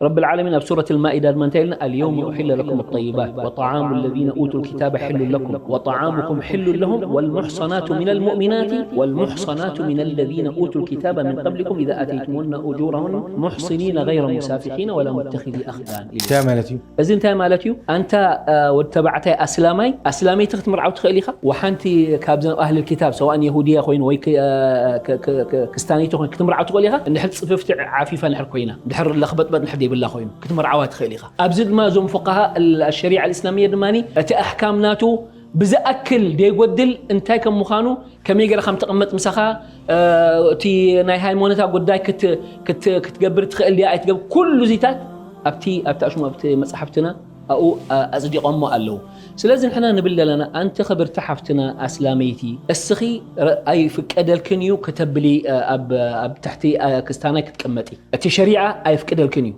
ረብል ዓለሚን ኣብ ሱረት ልማኢዳ ድማ እንታይ ኢልና? اليوم أحل لكم الطيبات وطعام الذين أوتوا الكتاب حل لكم وطعامكم حل لهم والمحصنات من المؤمنات والمحصنات من الذين أوتوا الكتاب من قبلكم إذا آتيتموهن أجورهن محصنين غير مسافحين ولا متخذي أخدان. እንታይ ማለት እዩ? እዚ እንታይ ማለት እዩ? ኣንታ ወዲ ተባዕታይ ኣስላማይ ኣስላመይቲ ክትምርዓው ትኽእል ኢኻ። ወሓንቲ ካብዘን ኣህል ክታብ ሰዋእን የሁድያ ኮይኑ ወይ ክስታነይቲ ኮይኑ ክትምርዓው ትኽእል ኢኻ። እንድሕር ፅፍፍቲ ዓፊፋ ንድሕር ኮይና፣ እንድሕር ለኽበጥበጥ ንድሕር ዘይብላ ኮይኑ ክትምርዓዋ ትኽእል ኢኻ። ኣብዚ ድማ እዞም ፉቃሃ ሸሪዓ ልእስላምያ ድማ እቲ ኣሕካም ናቱ ብዝኣክል ደይጎድል እንታይ ከም ምዃኑ ከመይ ገይረ ከም ተቐመጥ ምሳኻ እቲ ናይ ሃይማኖታ ጉዳይ ክትገብር ትኽእል ድያ ኣይትገብር ኩሉ ዚታት ኣብቲ ኣብቲ ኣሽሙ ኣብቲ መፅሓፍትና ኣብኡ ኣፅዲቖሞ ኣለዉ። ስለዚ ንሕና ንብል ዘለና ኣንቲ ክብርቲ ሓፍትና ኣስላመይቲ እስኺ ኣይፍቀደልክን እዩ ከተብሊ ኣብ ትሕቲ ክስታናይ ክትቅመጢ እቲ ሸሪዓ ኣይፍቅደልክን እዩ።